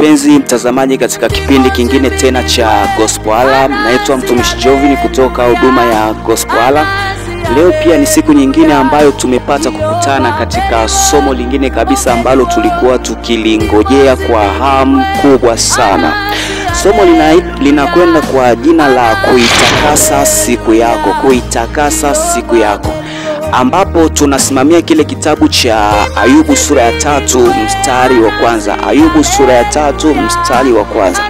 mpenzi mtazamaji katika kipindi kingine tena cha Gospel Alarm. Naitwa Mtumishi Jovin kutoka huduma ya Gospel Alarm. Leo pia ni siku nyingine ambayo tumepata kukutana katika somo lingine kabisa ambalo tulikuwa tukilingojea kwa hamu kubwa sana. Somo linakwenda kwa jina la kuitakasa siku yako, kuitakasa siku yako, ambapo tunasimamia kile kitabu cha Ayubu sura ya 3 mstari wa kwanza. Ayubu sura ya 3 mstari wa kwanza.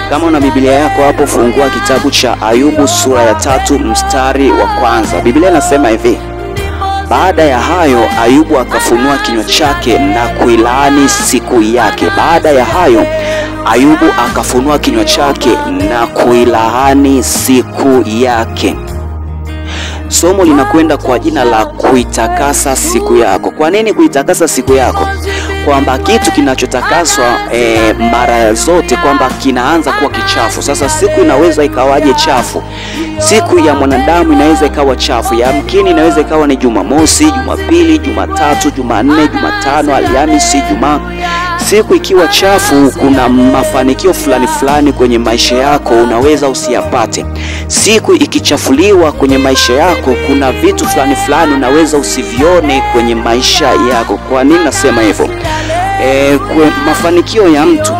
Kama una Biblia yako hapo, fungua kitabu cha Ayubu sura ya 3 mstari wa kwanza. Biblia inasema hivi: baada ya hayo Ayubu akafunua kinywa chake na kuilaani siku yake. Baada ya hayo Ayubu akafunua kinywa chake na kuilaani siku yake. Somo linakwenda kwa jina la kuitakasa siku yako. Kwa nini kuitakasa siku yako? Kwamba kitu kinachotakaswa mara zote kwamba kinaanza kuwa kichafu. Sasa siku inaweza ikawaje chafu? Siku ya mwanadamu inaweza ikawa chafu. Yamkini inaweza ikawa ni Jumamosi, Jumapili, Jumatatu, Jumanne, Jumatano, Alhamisi, Ijumaa. Siku ikiwa chafu, kuna mafanikio fulani fulani kwenye maisha yako unaweza usiyapate. Siku ikichafuliwa kwenye maisha yako, kuna vitu fulani fulani unaweza usivione kwenye maisha yako. Kwa nini nasema hivyo? Mafanikio ya mtu,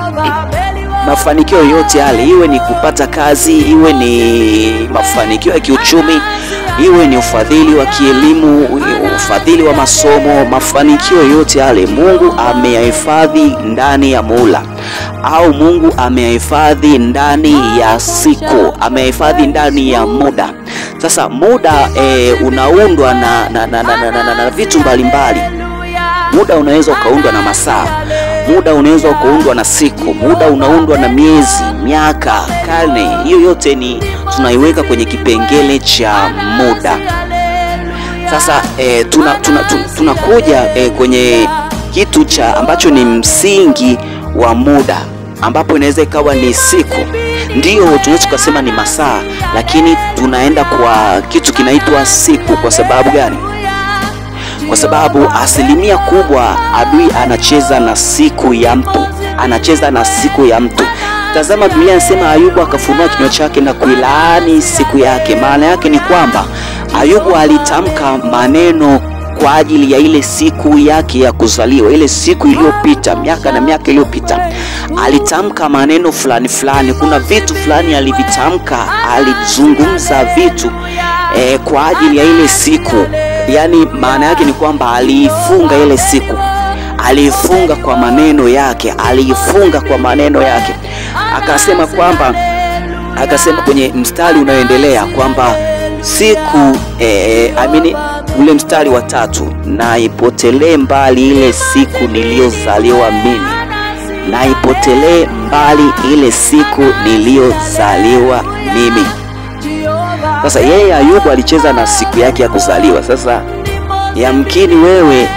mafanikio yote yale, iwe ni kupata kazi, iwe ni mafanikio ya kiuchumi, iwe ni ufadhili wa kielimu, ufadhili wa masomo, mafanikio yote yale Mungu ameyahifadhi ndani ya muhula, au Mungu ameyahifadhi ndani ya siku, ameyahifadhi ndani ya muda. Sasa muda unaundwa na vitu mbalimbali. Muda unaweza ukaundwa na masaa, muda unaweza ukaundwa na siku, muda unaundwa na miezi, miaka, karne. Hiyo yote ni tunaiweka kwenye kipengele cha muda. Sasa tunakuja kwenye kitu cha ambacho ni msingi wa muda, ambapo inaweza ikawa ni siku, ndio tunaweza tukasema ni masaa, lakini tunaenda kwa kitu kinaitwa siku. Kwa sababu gani? Kwa sababu asilimia kubwa adui anacheza na siku ya mtu, anacheza na siku ya mtu. Tazama, Biblia inasema Ayubu akafunua kinywa chake na kuilaani siku yake. Maana yake ni kwamba Ayubu alitamka maneno kwa ajili ya ile siku yake ya kuzaliwa, ile siku iliyopita, miaka na miaka iliyopita. Alitamka maneno fulani fulani, kuna vitu fulani alivitamka, alizungumza vitu kwa ajili ya ile siku. Yani maana yake ni kwamba aliifunga ile siku, aliifunga kwa maneno yake, aliifunga kwa maneno yake. Akasema kwamba, akasema kwenye mstari unaoendelea kwamba siku ule mstari wa 3, na ipotelee mbali ile siku niliyozaliwa mimi, na ipotelee mbali ile siku niliyozaliwa mimi. Sasa yeye Ayubu alicheza na siku yake ya kuzaliwa. Sasa yamkini wewe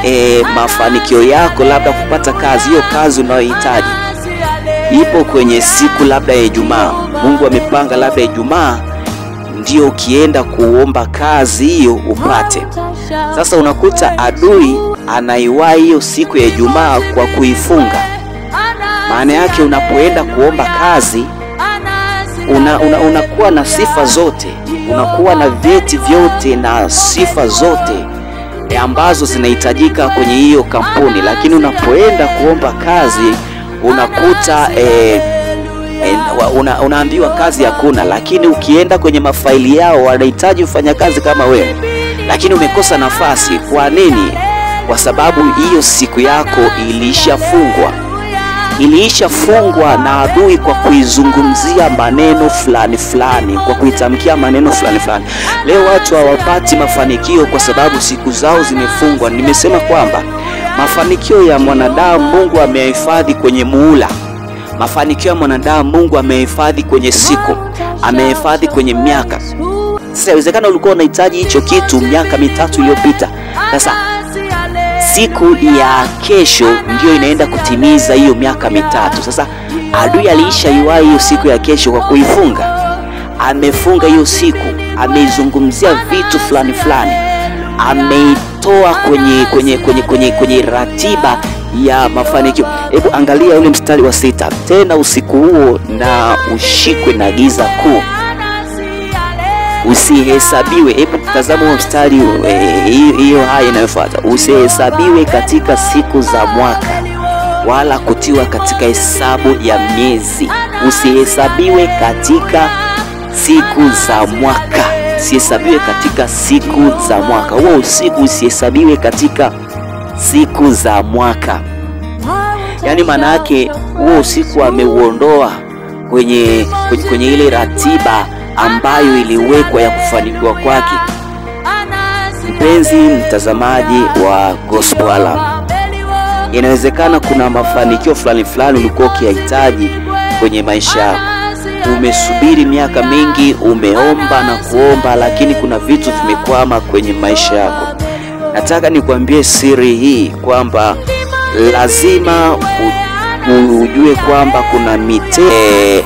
mafanikio yako labda kupata kazi, hiyo kazi unayohitaji ipo kwenye siku labda ya Ijumaa. Mungu amepanga labda Ijumaa ndio ukienda kuomba kazi hiyo upate. Sasa unakuta adui anaiwahi hiyo siku ya Ijumaa kwa kuifunga. Maana yake unapoenda kuomba kazi unakuwa na sifa zote, unakuwa na vyeti vyote na sifa zote ambazo zinahitajika kwenye hiyo kampuni, lakini unapoenda kuomba kazi unakuta unaambiwa kazi hakuna, lakini ukienda kwenye mafaili yao wanahitaji mfanyakazi kama wewe, lakini umekosa nafasi. Kwa nini? Kwa sababu hiyo siku yako ilishafungwa. Iliishafungwa na adui kwa kuizungumzia maneno fulani fulani, kwa kuitamkia maneno fulani fulani. Leo watu hawapati mafanikio kwa sababu siku zao zimefungwa. Nimesema kwamba mafanikio ya mwanadamu Mungu ameyahifadhi kwenye muhula. Mafanikio ya mwanadamu Mungu ameyahifadhi kwenye siku, amehifadhi kwenye miaka. Sasa inawezekana ulikuwa unahitaji hicho kitu miaka 3 iliyopita. Sasa siku ya kesho ndio inaenda kutimiza hiyo miaka 3. Sasa adui aliishaiwahi hiyo siku ya kesho kwa kuifunga. Amefunga hiyo siku, ameizungumzia vitu fulani fulani, ameitoa kwenye ratiba ya mafanikio. Hebu angalia ule mstari wa 6, tena usiku huo na ushikwe na giza kuu, usihesabiwe. Hebu tazama huo mstari, hiyo haya inayofuata, usihesabiwe katika siku za mwaka, wala kutiwa katika hesabu ya miezi. Usihesabiwe katika siku za mwaka, usihesabiwe katika siku za mwaka. Huo usiku usihesabiwe katika siku za mwaka. Yaani maana yake huo usiku ameuondoa kwenye ile ratiba ambayo iliwekwa ya kufanikiwa kwake. Mpenzi mtazamaji wa Gospel Alarm, inawezekana kuna mafanikio fulani fulani ulikuwa ukiyahitaji kwenye maisha yako. Umesubiri miaka mingi, umeomba na kuomba, lakini kuna vitu vimekwama kwenye maisha yako. Nataka nikwambie siri hii kwamba lazima ujue kwamba kuna mite